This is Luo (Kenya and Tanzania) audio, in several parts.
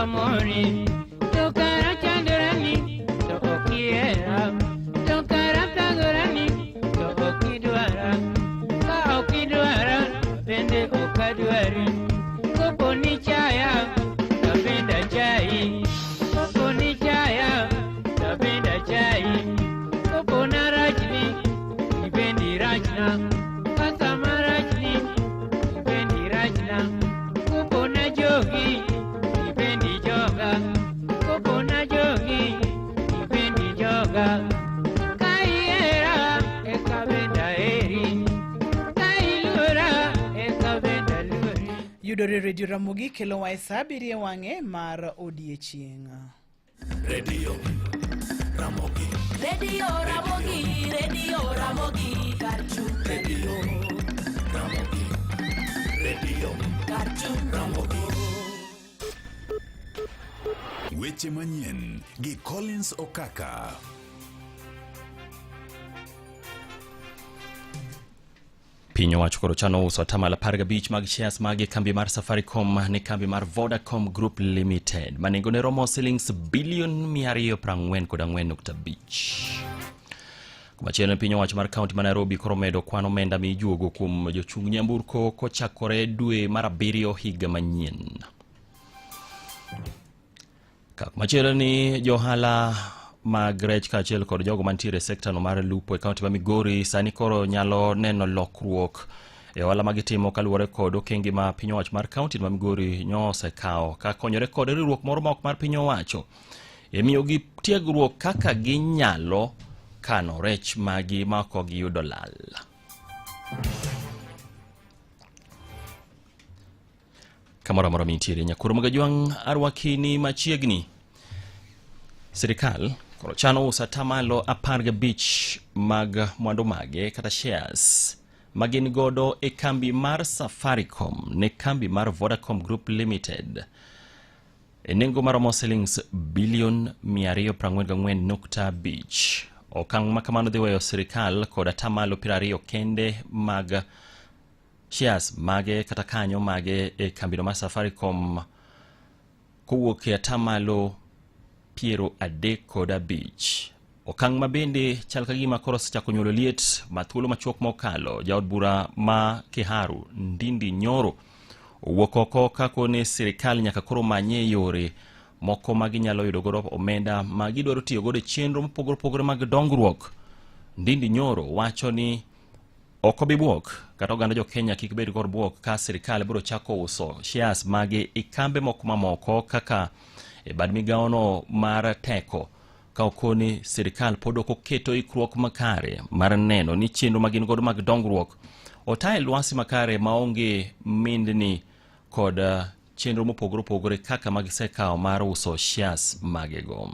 mori. To kara chandorani, to ok ihera. To kara thagorani, to ok idwara. Ka ok idwara, bende ok adwari. Kopo ni chaya, to bende achayi. Kopo ni chaya, to bende achayi. Kopo na rachni, ibendi rachna. Kaka marachni, ibendi rachna. Kopo na jogi, ibendi joga. Kopo na jogi, ibendi joga. Ka ihera, eka bende aheri. Ka iluora, eka bende aluori. Yudore Redio Ramogi kelowa e sa abiriyo e wang'e mar odiechieng'. Radio Ramogi. Radio Ramogi, Radio Ramogi, Karchu. Radio Ramogi. Radio Karchu. Ramogi. Weche manyien gi Collins Okaka. Piny owacho koro chano uso atamalo 15 mag shares mag kambi mar Safaricom ne kambi mar Vodacom Group Limited ma nengone romo silings bilion 244.5. Kumachielo piny owacho mar kaunti ma Nairobi koro medo kwan omenda mijuogo kuom jochung' nyamburko kochakore dwe mar abiriyo higa manyien. Machielo ni johala mag rech kaachiel kod jogo mantiere e sektano mar lupo e kaunti ma Migori sani koro nyalo neno lokruok e ohala ma gitimo kaluwore kod okenge ma piny owacho mar kaunti ma Migori nyo osekawo ka konyore kod riwruok moro ma ok mar piny owacho e miyogi tiegruok kaka ginyalo kano rech magi ma ok giyudo lal. Kamoro amora mintiere nyakoro magajwang' arwakini machiegni. Sirikal koro chano uso atamalo 15 mag mwandu mage kata shares ma gin godo e kambi mar Safaricom ne kambi mar Vodacom Group Limited e nengo maromo silings bilion 244.5. Okang' ma kamano dhi weyo sirikal kod atamalo 20 kende mag shares mage kata kanyo mage e kambino mar Safaricom kowuok e atamalo 35. Okang' ma bende chal ka gima koro osechako nyuolo liet ma thuolo machuok mokalo jaod bura ma Kiharu Ndindi Nyoro owuok oko kakone sirikal nyaka koro manye yore moko ma ginyalo yudo godo omenda ma gidwaro tiyo godo e chenro mopogore opogore mag dongruok. Ndindi Nyoro wacho ni Ok obi bwok kata oganda jo Kenya kik bed kod bwok ka sirkal biro chako uso shares mage e kambe moko mamoko kaka e bad migawono mar teko ka okoni sirkal pod ok oketo ikruok makare mar neno ni chenro ma gin godo mag dongruok ota e lwasi makare maonge mindni kod chenro mopogore opogore kaka magisekawo mar uso shares magego.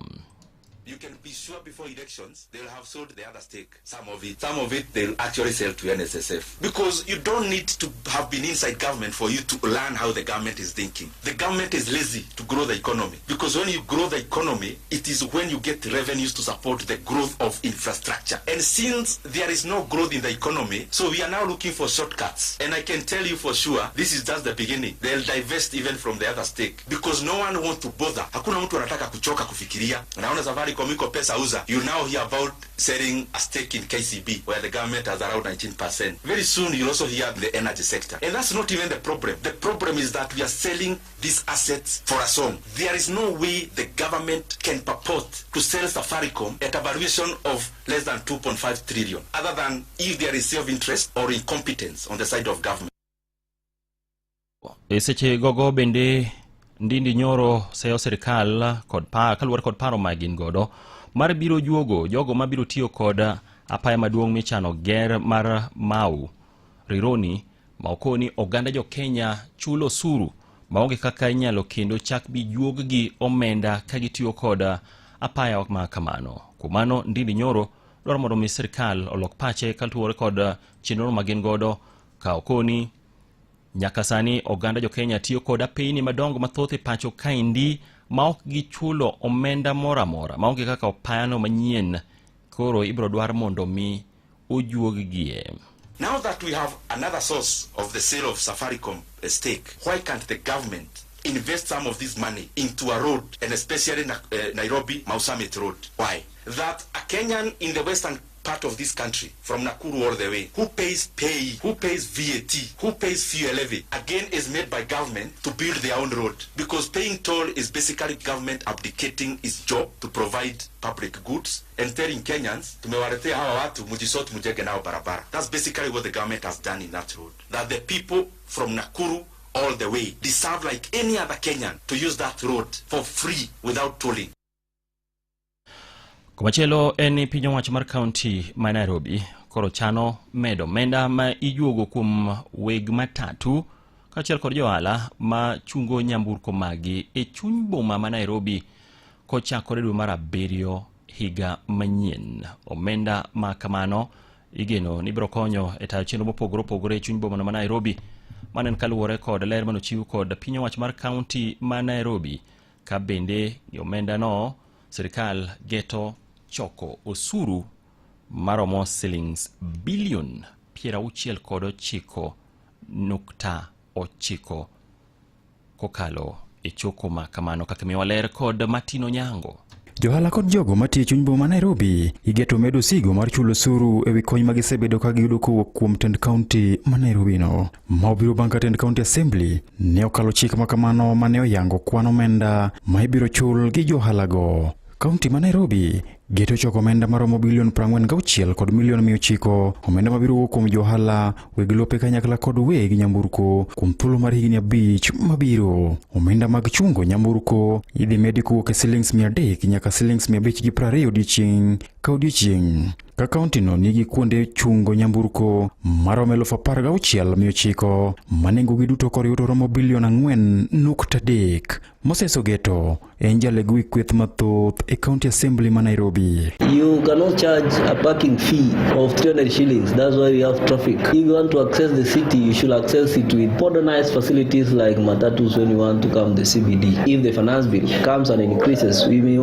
You can be sure before elections, they'll have sold the other stake, some of it. Some of it they'll actually sell to NSSF. Because you don't need to have been inside government for you to learn how the government is thinking. The government is lazy to grow the economy. Because when you grow the economy, it is when you get revenues to support the growth of infrastructure. And since there is no growth in the economy, so we are now looking for shortcuts. And I can tell you for sure, this is just the beginning. They'll divest even from the other stake. Because no one wants to bother. Hakuna mtu anataka kuchoka kufikiria. Naona Safaricom iko pesa uza. You now hear about selling a stake in KCB where the government has around 19%. Very soon you'll also hear the energy sector. And that's not even the problem. The problem is that we are selling these assets for a song. There is no way the government can purport to sell Safaricom at a valuation of less than 2.5 trillion, other than if there is self-interest or incompetence on the side of government. E seche gogo bende Ndindi Nyoro seyo sirikal kod pa, kaluwore kod paro ma gin godo mar biro juogo jogo ma biro tiyo kod apaya maduong' michano ger mar Mau Rironi ma okoni oganda jo Kenya chulo osuru maonge kaka inyalo kendo chak bi juog-gi omenda ka gitiyo kod apaya ma kamano. Kuom mano Ndindi Nyoro dwaro mondo mi sirikal olok pache kaluwore kod chenro ma gin godo ka okoni Nyaka sani oganda jo Kenya tiyo kod apeyni madongo mathoth e pacho kaendi ma ok gichulo omenda moro amora maonge kaka opayano manyien koro ibiro dwar mondo mi ojuoggie. Now that we have another source of the sale of Safaricom stake, why can't the government Invest some of this money into a road, and especially Nairobi Mau Summit Road. Why? That a Kenyan in the western part of this country, from Nakuru all the way, who pays pay, who pays VAT, who pays fuel levy, again is made by government to build their own road. Because paying toll is basically government abdicating its job to provide public goods and telling Kenyans, tumewaletea hawa watu mujisort mujenge nao barabara. That's basically what the government has done in that road. That the people from Nakuru all the way deserve, like any other Kenyan, to use that road for free without tolling. Komachielo en ni piny owacho mar kaunti ma Nairobi koro chano medo omenda ma ijuogo kuom weg matatu kaachiel kod johala ma chungo nyamburko magi e chuny boma ma Nairobi kochakore dwe mar 7 higa manyien. Omenda ma kamano igeno ni biro konyo e tayo chenro mopogore opogore e chuny boma ma Nairobi. Mano en kaluwore kod ler manochiw kod piny owacho mar kaunti ma Nairobi ka bende omenda no sirikal geto choko osuru maromo silings bilion 69.9 kokalo e choko ma kamano kaka miwa ler kod Martin Onyango. Johala kod jogo matiyo e chuny boma ma Nairobi igeto medo osigo mar chulo osuru ewi kony ma gisebedo ka giyudo kowuok kuom tend kaunti ma Nairobi no. Ma obiro bang' ka tend kaunti assembly ne okalo chik ma kamano mane oyango kwan omenda ma ibiro chul gi johalago. Kaunti ma Nairobi geto choko omenda maromo bilion 46 kod milion 900, omenda mabiro wuok kuom johala, weg lope kanyakla kod weg nyamburko kuom thuolo mar higni 5 mabiro. Omenda mag chungo nyamburko idhi medi kowuok e silings 300 nyaka silings 520 odiochieng' ka odiochieng'. Ka kaunti no nigi kuonde chungo nyamburko maromo 16,900 ma nengogi duto koriw to romo bilion 4.3. Moses Ogeto en jaleg wi kweth mathoth e County Assembly ma Nairobi. You cannot charge a parking fee of 300 shillings. That's why we have traffic. If you want to access the city, you should access it with modernized facilities like matatus when you want to come the CBD. If the finance bill comes and increases, we may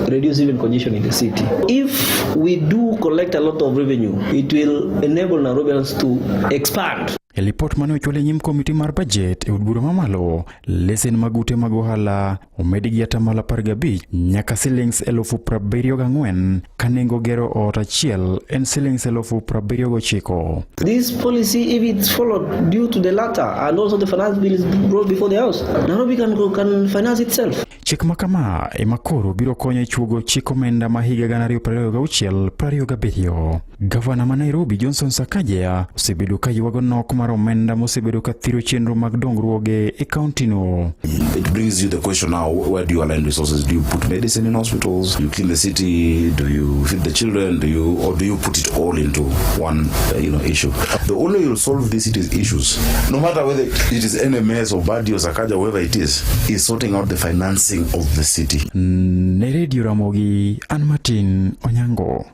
reduce even congestion in the city. If we do collect a lot of revenue, it will enable Nairobians to expand. E lipot mane ochwal e nyim komiti mar budget e od bura mamalo, lesen mag ute mag ohala omedi gi 15% nyaka silings 74,000 ka nengo gero ot achiel en silings 79,000. This policy, if it's followed due to the latter and also the finance bill is brought before the House, Nairobi can finance itself. Chik ma kama ema koro biro konyo e chuogo chik omenda ma higa 2026-2027. Gavana ma Nairobi Johnson Sakaja osebedo ka ywago nok mar omenda mosebedo ka thiro chenro mag dongruoge e kaunti no. It brings you the question now, where do you align resources? Do you put medicine in hospitals? Do you clean the city? Do you feed the children? Or do you put it all into one issue? The only way you'll solve the city's issues, no matter whether it is NMS or Badi or Sakaja, whoever it is sorting out the financing of the city. Ne Radio Ramogi, an Martin Onyango.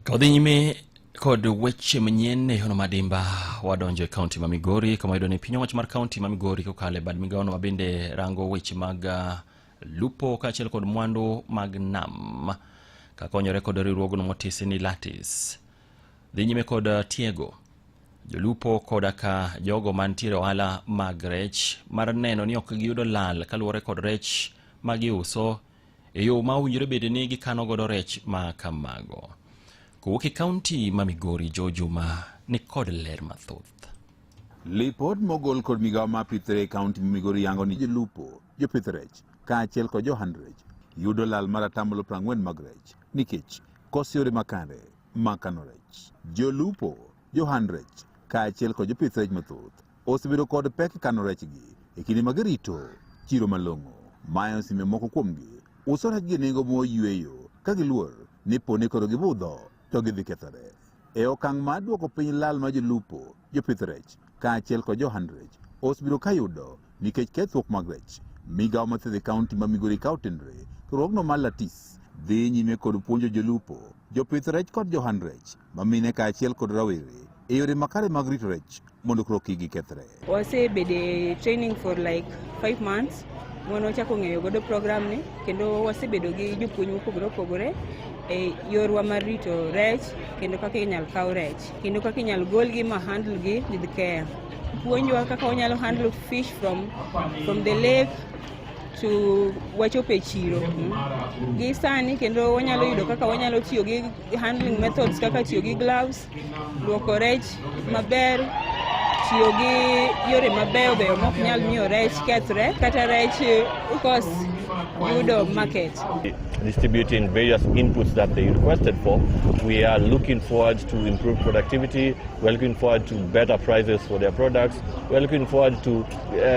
Ka wadhi nyime kod weche manyien e hono madimba, wadonjo e kaunti ma Migori kama wayudo ni piny owacho mar kaunti ma Migori kokalo e bad migawono ma bende rango weche mag lupo kaachiel kod mwandu mag nam kakonyore kod riwruogno motisi ni Latis dhi nyime kod tiego jolupo koda ka jogo mantiere ohala mag rech mar neno ni ok giyudo lal kaluwore kod rech ma giuso e yo ma owinjore bed ni gikano godo rech ma kamago. Kowuok e kaunti ma Migori, Joe Juma ni kod ler mathoth. Lipot mogol kod migawo mar pith e kaunti ma Migori yango ni jolupo, jopith rech kaachiel kod johand rech yudo lal mar 40% mag rech nikech koso yore makare mag kano rech. Jolupo, johand rech kaachiel kod jopith rech mathoth osebedo kod pek e kano rechgi e kinde ma girito chiro malong'o. Mae osemiyo moko kuomgi uso rechgi e nengo moyweyo ka giluor ni poni koro gibudho to gidhi kethore. E okang' mar duoko piny lal mar jolupo, jopith rech kaachiel kod johand rech osebedo ka yudo nikech kethruok mag rech. Migawo mathieth e kaunti ma Migori ka otenore riwruogno mar Latis dhi nyime kod puonjo jolupo, jopith rech kod johand rech mamine kaachiel kod rawere e yore makare mag rito rech mondo koro kik gikethre. Wasebedo e training for like 5 months mwana wachako ng'eyo godo program ni, kendo wasebedo gi jopuonj mopogore opogore e yorwa mar rito rech, kendo kaka inyal kaw rech, kendo kaka inyal golgi ma handle gi with care. Puonjwa kaka wanyalo handle fish from the lake to wachopo e chiro. Gi sani kendo wanyalo yudo kaka wanyalo tiyo gi handling methods kaka tiyo gi gloves, luoko rech maber, tiyo gi yore mabeyo beyo mok nyal miyo rech kethre kata rech kos yudo market. Distributing various inputs that they requested for. We are looking forward to improved productivity. We are looking forward to better prices for their products. We are looking forward to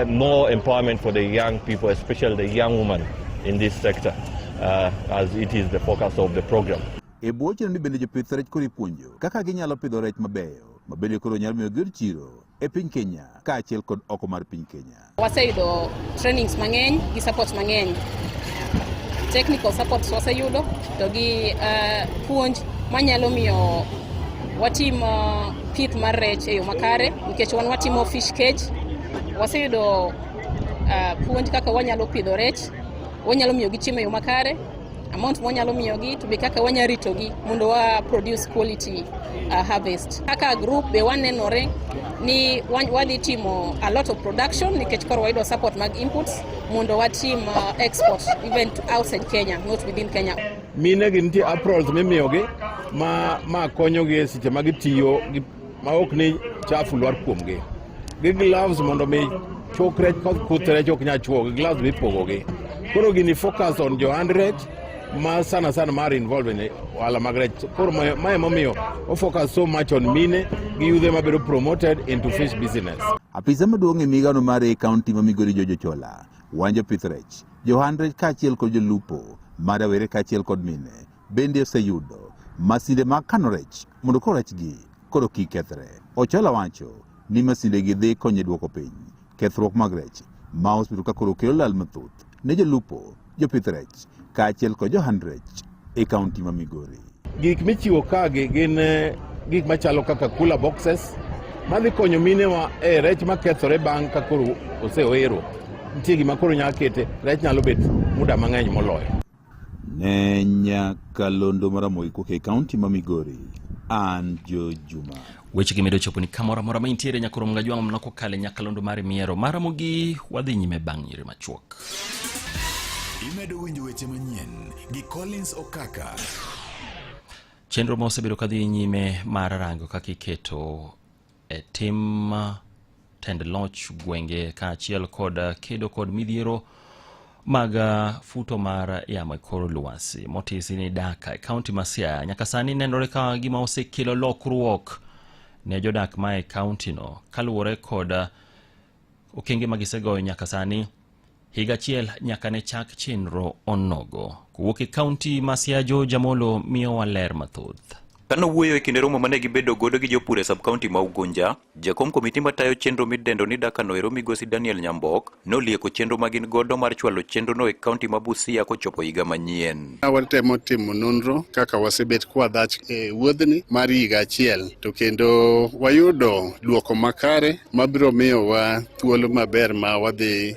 more empowerment for the young people, especially the young women in this sector, as it is the focus of the program. E bwo chenro ni bende jopith rech koro ipuonjo kaka ginyalo pidho rech mabeyo ma bende koro nyalo miyo giyud chiro e piny Kenya kaachiel kod oko mar piny Kenya. Waseyudo trainings mang'eny gi support mang'eny. Technical support waseyudo to gi puonj manyalo miyo watim pith mar rech e yo makare nikech wan watimo fish cage. Waseyudo puonj kaka wanyalo pidho rech, wanyalo miyogi chiemo e yo makare, amount mwanyalo miyogi to be kaka wanyalo ritogi mondo wa produce quality harvest. Kaka group be wanenore ni wadhi timo a lot of production nikech koro wayudo support mag inputs mondo watim export even to outside Kenya, not within Kenya. Mine gi nitie aprons mimiyogi ma konyogi e seche ma gitiyo ma ok ni chafu lwar kuomgi. Gi gloves mondo mi chok rech kuth rech ok nyal chuogi, gloves mipogogi. Koro gini focus on johand rech ma sana sana mar involved in ohala mag rech. Koro mae momiyo o focus so much on mine gi yudhe mabedo promoted into fish business. Apisa maduong' e migao mar e kaunti ma Migori George Ochola wanjo jopith rech, johand rech kaachiel kod jolupo ma rawere kaachiel kod mine bende oseyudo masinde mag kano rech mondo koro rechgi koro kik kethre. Ochola wacho ni masinde gi dhi konyo e duoko piny kethruok mag rech ma osebedo ka koro kelo lal mathoth ne jolupo, jopith rech kaachiel kod johand rech e kaunti ma Migori. Gik michiwo kagi gin gik machalo kaka cooler boxes madhi konyo minewa e rech makethore bang' ka koro oseoero. Nitie gima koro nyalo kete, rech nyalo bet muda mang'eny moloyo. Ne nyakalondo mar Ramogi kowuok e kaunti ma Migori, an Joe Juma. Weche gi medo chopo ni kamoro amora ma intiere nyakoro mgajwang' mana kokalo e nyakalondo mar miero mar Ramogi. Wadhi nyime bang' nyiri machuok. Imedo winjo weche manyien gi Collins Okaka. Chenro ma osebedo kadhi nyime mar rango kaka iketo e tim tend loch gwenge kaachiel kod kedo kod midhiero mag futo mar yamo e kor lwasi motisi ni Daka e kaunti ma Siaya nyaka sani nenore ka gima osekelo lokruok ne jodak ma e kaunti no kaluwore kod okenge ma gisegoyo nyaka sani higa achiel nyaka ne chak chenro onogo. Kowuok e kaunti ma Siaya, George Amolo miyowa ler mathoth. Kanowuoyo e kinde romo mane gibedo godo gi jopur e sub-county ma Ugunja, jakom komiti matayo chenro midendo ni Daka noero migosi Daniel Nyambok nolieko chenro ma gin godo mar chwalo chenro no e kaunti ma Busia kochopo higa manyien. Watemo timo nonro kaka wasebet kwadhach e wuodhni mar higa achiel to kendo wayudo duoko makare mabiro miyowa thuolo maber ma wadhi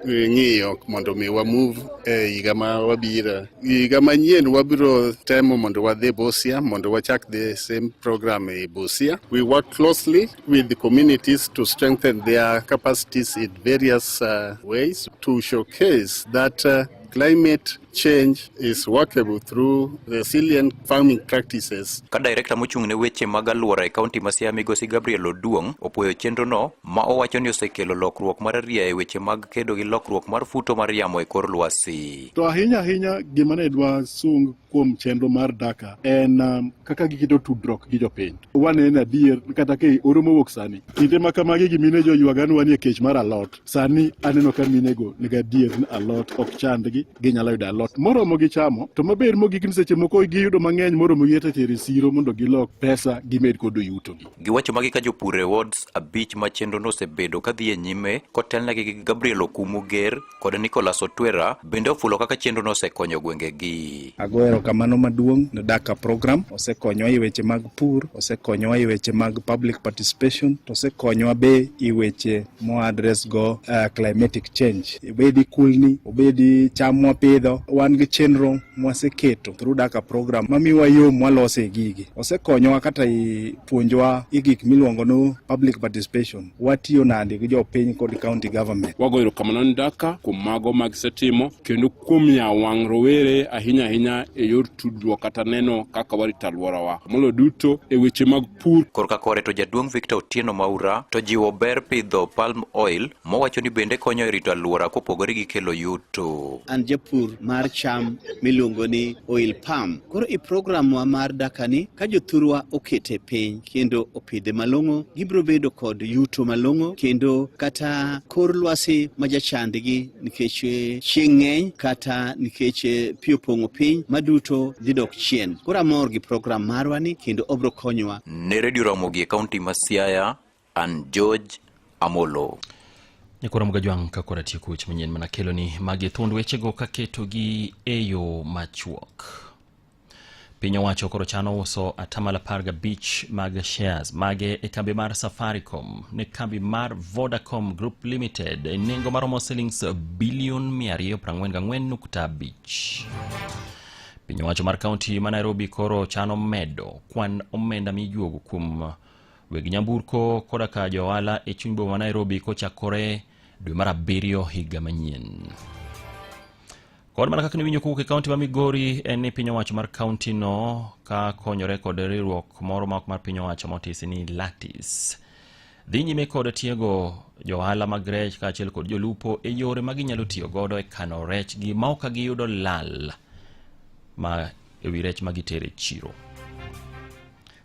ng'iyo mondo mi wa move e higa ma wabiro. Higa manyien wabiro temo mondo wadhi Busia mondo wachak the same program e Busia. We work closely with the communities to strengthen their capacities in various ways to showcase that climate change is workable through resilient farming practices. Ka director mochung' ne weche mag alwora e kaunti ma Siaya migosi Gabriel Oduong' opuoyo chenro no ma owacho ni osekelo lokruok mar ariya e weche mag kedo gi lokruok mar futo mar yamo e kor lwasi. To ahinya ahinya gima ne dwa sung kuom chenro mar Daka en kaka giketo tudruok gi jopiny. Waneno adier kata ka oro mowuok sani, kinde ma kamagi gi mine joywaga ni wanie kech mar alot. Sani aneno ka minego nigi adier ni alot ok chandgi, ginyalo yudo alot moromo gi chamo. To maber mogik ni seche moko giyudo mang'eny moromo gi kata tero e siro mondo gilok pesa gimed godo yutogi. Giwacho magi ka jopur e wards 5 ma chenro no osebedo kadhi e nyime kotelnegi gi Gabriel Okumu Ger kod Nicholas Otwera bende ofulo kaka chenro no osekonyo gwengegi. Agoyo erokamano maduong' ne Daka program, osekonyowa e weche mag pur, osekonyowa e weche mag public participation, to osekonyowa be e weche mo address go climatic change. Obedi kulni, obedi cham mwapidho, Wan gi chenro mwaseketo through Daka program mamiwa yo mwalose gigi. Osekonyowa kata i puonjowa i gik miluongo ni public participation. Watiyo nade gi jopiny kod county government. Wagoyo erokamano ne Daka kuom mago ma gisetimo kendo kuom yawo wang' rowere ahinya ahinya e yor tudruok kata neno kaka warito alworawa. Moloyo duto e weche mag pur. Korka kore to jaduong' Victor Otieno Maura to jiwo ber pidho palm oil mowacho ni bende konyo e rito alwora kopogore gi kelo yuto. An japur mar cham miluongo ni oil palm. Koro i program wa mar Daka ni ka jothurwa okete piny kendo opidhe malong'o, gibiro bedo kod yuto malong'o kendo kata kor lwasi ma jachandgi nikech chieng' ng'eny kata nikech pi opong'o piny maduto dhi dok chien. Koro amor gi program marwa ni kendo obiro konyowa. Ne Radio Ramogi e kaunti ma Siaya, an George Amolo. Nyakoro Mgajwang' ka koro atieko weche manyien mana keloni magi thuond wechego kaketogi e yo machuok. Piny owacho koro chano uso atamalo 15 mag shares mage e kambi mar Safaricom ne kambi mar Vodacom Group Limited e nengo maromo silings bilion 244.5. Piny owacho mar kaunti ma Nairobi koro chano medo kwan omenda mijuogo kuom weg nyamburko koda ka jo ohala e chuny boma ma Nairobi kochakore dwe mar abiriyo higa manyien. Kod mana kaka niwinjo kowuok e kaunti ma Migori en ni piny owacho mar kaunti no ka konyore kod riwruok moro ma ok mar piny owacho motisi ni Latis dhi nyime kod tiego jo ohala mag rech kaachiel kod jolupo e yore ma ginyalo tiyo godo e kano rechgi ma ok giyudo lal ma ewi rech ma gitero e chiro.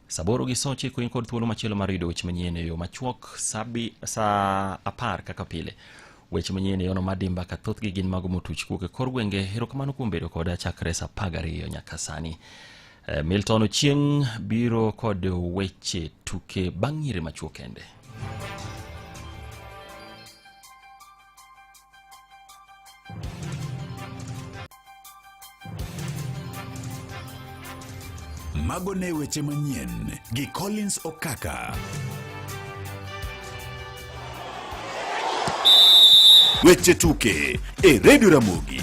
Saboro gi soche in kod thuolo machielo mar yudo weche manyien e yo machuok saa 10 kaka pile. Weche manyien e yono madimba ka thothgi gin mago motuch kuok e kor gwenge. Erokamano kuom bedo koda chakre saa 12 nyaka sani. Milton Ochieng' biro kod weche tuke bang' nyiri machuok kende. Mago ne weche manyien gi Collins Okaka. Weche tuke e Radio Ramogi.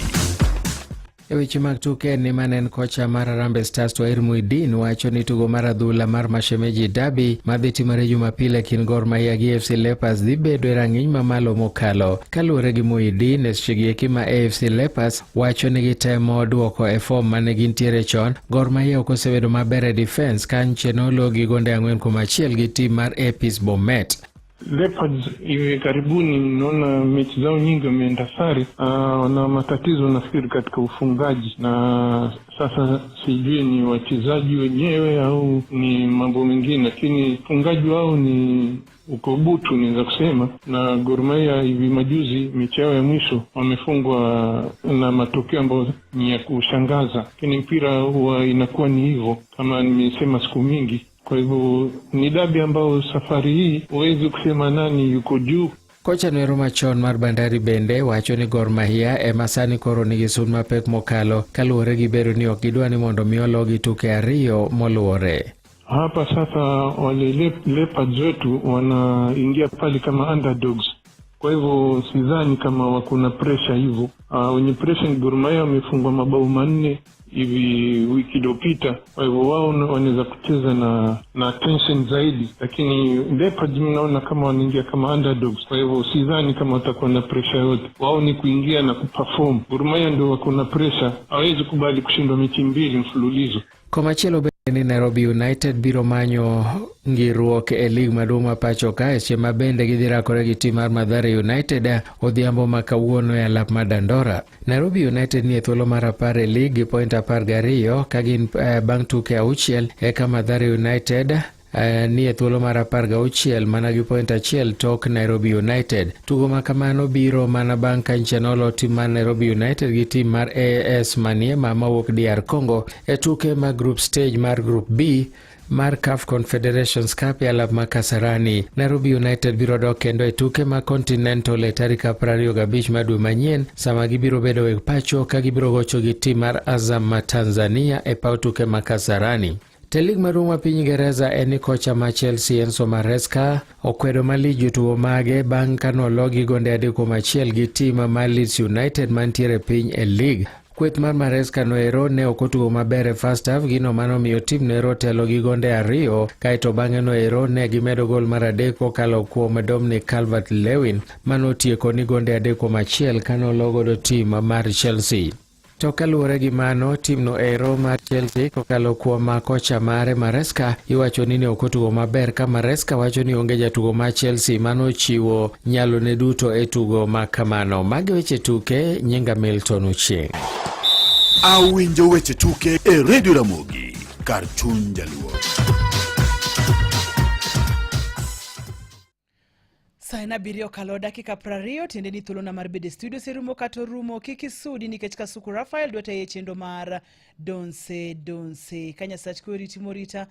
E weche mag tuke ni mane en kocha mar Harambee Stars Twair Muidin wacho ni tugo mar adhula mar Mashemeji Derby madhi timore Jumapil e kind Gor Mahia gi AFC Leopards dhi bedo e rang'iny mamalo mokalo. Kaluwore gi Muidin, e sechegi eki ma AFC Leopards wacho ni gitemo duoko e fom mane gintiere chon, Gor Mahia ok osebedo maber e defense ka nche nolo gi gonde 4-1 gi tim mar APIS Bomet. Leopards hivi karibuni naona mechi zao nyingi wameenda sare. Wana matatizo nafikiri katika ufungaji, na sasa sijui ni wachezaji wenyewe au ni mambo mengine, lakini ufungaji wao ni uko butu, naweza kusema. Na Gor Mahia hivi majuzi mechi yao ya mwisho wamefungwa na matokeo ambayo ni ya kushangaza, lakini mpira huwa inakuwa ni hivyo, kama nimesema siku mingi. Kwa hivyo ni dabi ambao safari hii huwezi kusema nani yuko juu. Kocha noero machon mar Bandari bende wacho ni Gor Mahia ema sani koro nigi sun mapek mokalo kaluwore gi bedo ni ok gidwa ni mondo mi ologi tuke 2 moluwore. Hapa sasa wale Leopards wetu wanaingia pale kama underdogs. Kwa hivyo sidhani kama wako na pressure hivyo. Wenye pressure ni Gor Mahia, wamefungwa mabao 4 hivi wiki iliyopita. Kwa hivyo wao wanaweza kucheza na tension zaidi, lakini Leopards mimi naona kama wanaingia kama underdogs. Kwa hivyo sidhani kama watakuwa na pressure yote. Wao ni kuingia na kuperform. Gor Mahia ndio wako na pressure, hawezi kubali kushindwa mechi 2 mfululizo. Komachielo bende ni Nairobi United biro manyo ng'iruok e lig maduong' ma pacho ka e seche ma bende gidhi rakore gi tim mar Mathare United odhiambo ma kawuono e alap mar Dandora. Nairobi United ni e thuolo mar 10 e lig gi point 12 ka gin bang' tuke 6, eka Mathare United ni e thuolo mar 16 mana gi point 1 tok Nairobi United. Tugo ma kamano biro mana bang' ka nche nolo tim mar Nairobi United gi tim mar AS Maniema mawuok DR Congo e tuke mag group stage mar Group B mar CAF Confederations Cup e alap ma Kasarani. Nairobi United biro dok kendo e tuke ma Continental e tarik 25 mar dwe manyien, sama gibiro bedo weg pacho ka gibiro gocho gi tim mar Azam ma Tanzania e paw tuke ma Kasarani. Te lig maduong' ma piny Ingereza en ni kocha ma Chelsea Enzo Maresca okwedo malich jotugo mage bang' ka nologi gonde 3-1 gi tim mar Leeds United mantiere piny e lig. Kweth mar Maresca noero ne ok otugo maber e first half, gino manomiyo tim noero telo gi gonde 2, kaeto bang'e noero ne gimedo gol mar 3 kokalo kuom Dominic Calvert-Lewin manotieko ni gonde 3-1 kanologodo tim mar Chelsea. To kaluwore gi mano, timno ero mar Chelsea kokalo kuom kocha mare Maresca iwacho ni ne ok otugo maber, ka Maresca wacho ni onge jatugo mar Chelsea manochiwo nyalone duto e tugo ma kamano. Magi weche tuke, nyinga Milton Ochieng. Awinjo weche tuke e Radio Ramogi kar chuny jaluo. Sa en 7 okalo dakika 20, tiende ni thuolona mar bedo e studio oserumo kata orumo. Kik isudi nikech Kasuku Rafael dwa tayi e chenro mar Donse Donse. Ka Nyasach kwe oriti morita,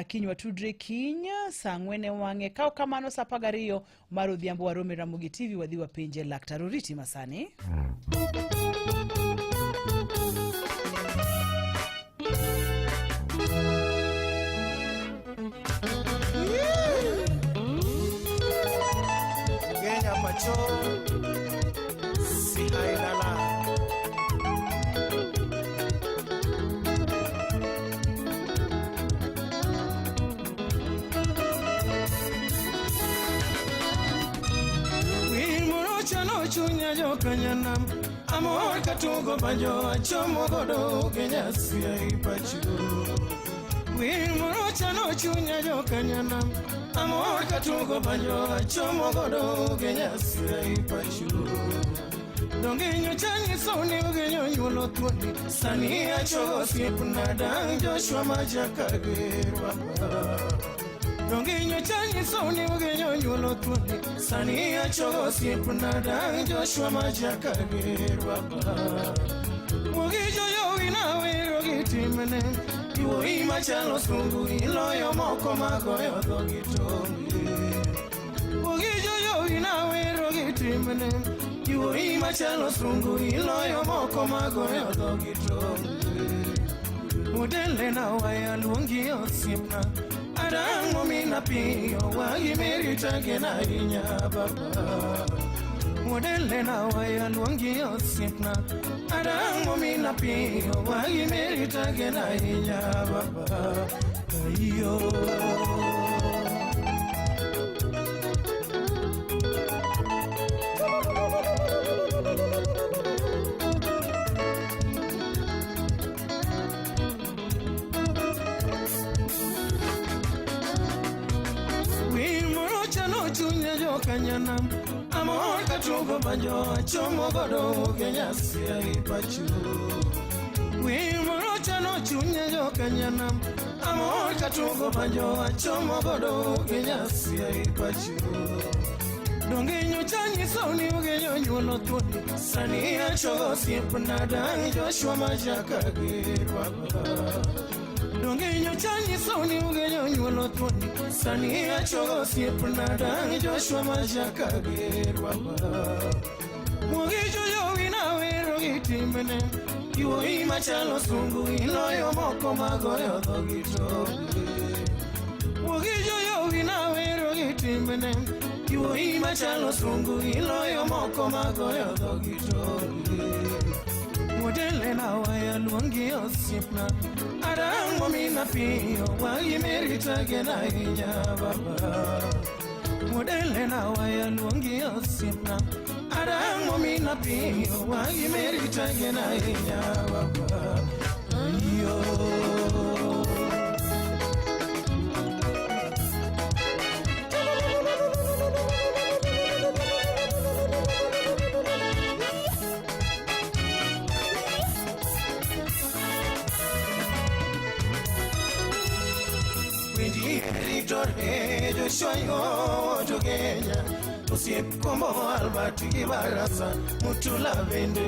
kiny watudre kiny saa 4 e wang'e. Ka ok kamano saa 12 mar odhiambo warom e Ramogi TV wadhi wapenje laktar. Oriti masani. Kenya pacho si hailala. Wimoro chano chunya jokanyanam amor katugo banjo achomo godo Kenya si pacho. Wimoro chano chunya jokanyanam amor katugo banjo achomo godo Kenya si pacho. Donge nyocha nyiso ni ogenyo nyuolo thuondi sani achogo osiepna dang' Joshua ma jakager baba. Donge nyocha nyiso ni ogenyo nyuolo thuondi sani achogo osiepna dang' Joshua ma jakager baba. Mugijo jowi nawero gi timne iwuoyi machalo sungu iloyo moko magoyo dhogi tonge. Mugijo jowi nawero gi timne iwuoyi machalo sungu iloyo moko magoyo dhogi tonge. Mudele na waya luongi osiepna adang' momina piyo wagi merita gena ahinya baba. Mudele na waya luongi osiepna adang' momina piyo wagi merita gena ahinya baba. Ayo. Wimoro chano chunya jokanyanam amor katugo banjo achomo godo Kenya si pacho. Wimoro chano chunya jokanyanam amor katugo banjo achomo godo Kenya si pacho. Donge nyocha nyiso ni ogenyo nyuolo thuondi sani achogo osiepna dang' Joshua ma jakager baba. Donge nyocha nyiso ni ogenyo nyuolo thuondi sani achogo osiepna dang' Joshua ma jakager baba. Mugijo jowi nawero gi timne iwuoyi machalo sungu iloyo moko magoyo dhogi tonge. Mugijo jowi nawero gi timne iwuoyi machalo sungu iloyo moko magoyo dhogi tonge. Mudele na waya luongi osiepna adang' momina piyo wagi merita gena ahinya baba. Mudele na waya luongi osiepna adang' momina piyo wagi merita gena ahinya baba. Ayo. Ritore Joshua yo Kenya osiep kombo Albert gi Barasa Mutula bende.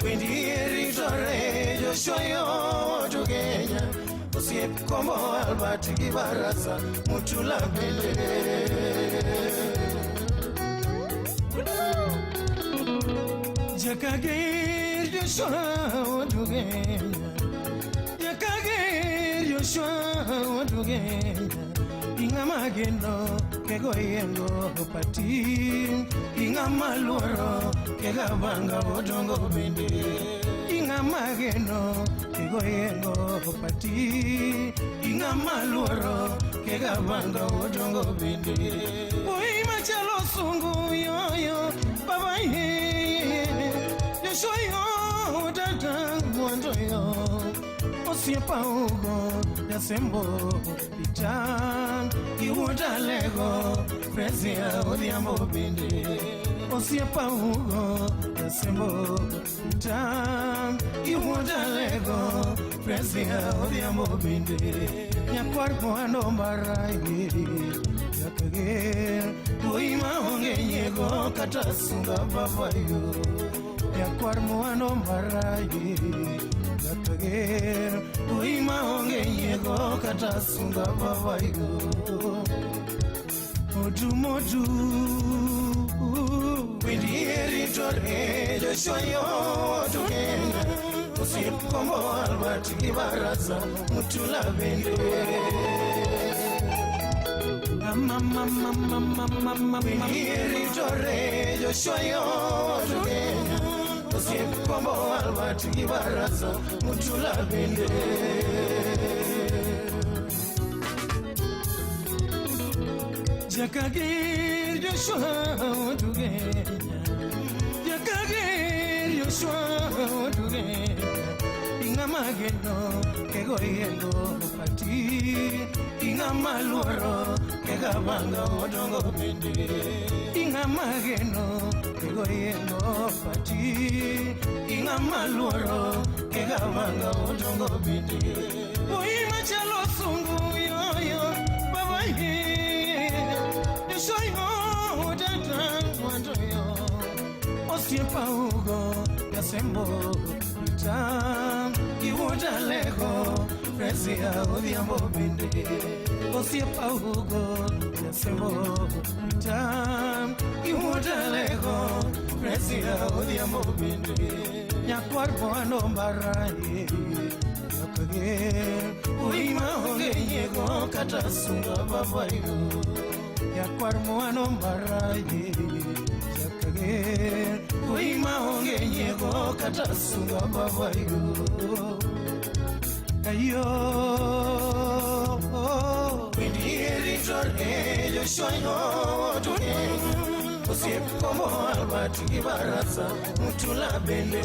Wendi ritore Joshua yo Kenya osiep kombo Albert gi Barasa Mutula bende. Jakager Joshua Kenya Jakager Joshua Kenya ing'ama geno kego yengo pati ing'ama luoro kega banga odongo bende ing'ama geno kego yengo pati ing'ama luoro kega banga odongo bende oi machalo sungu yoyo baba ye Joshua yo tata mwanzo yo osiepa ugo yasembo pitan iwuota lego Fresia Odhiambo bende osiepa ugo yasembo pitan iwuota lego Fresia Odhiambo bende nyakwar mwando maraye yakager wuoyi maonge nyiego kata sunga baba yo nyakwar mwando maraye yakager wuoyi maonge nyiego kata sunga baba yo modu modu windieri tore Joshua yo tukena osiep Kombo Albert gi Barasa Mutula bende windieri tore Joshua yo tukena osiep Kombo Albert gi Barasa Mutula bende Jakagir Joshua Odugenya Jakagir Joshua Odugenya Ing'ama geno kego yengo pati Ing'ama luoro kega banga odongo bende Ing'ama geno kego yengo pati Ing'ama luoro kega banga odongo bende Wuoyi machalo sungu yoyo baba ye Joshua yo tata mwanzo yo osiepa ugo yasembo pitan iwuota lego Fresia Odhiambo bende osiepa ugo yasembo pitan iwuota lego Fresia Odhiambo bende nyakwar mwando maraye yakager wuoyi maonge nyiego kata sunga baba yo nyakwar mwano maraye yakager wuoyi maonge nyiego kata sunga baba yo ayo windieri tore Joshua yo tukena osiep Kombo Albert gi Barasa Mutula bende.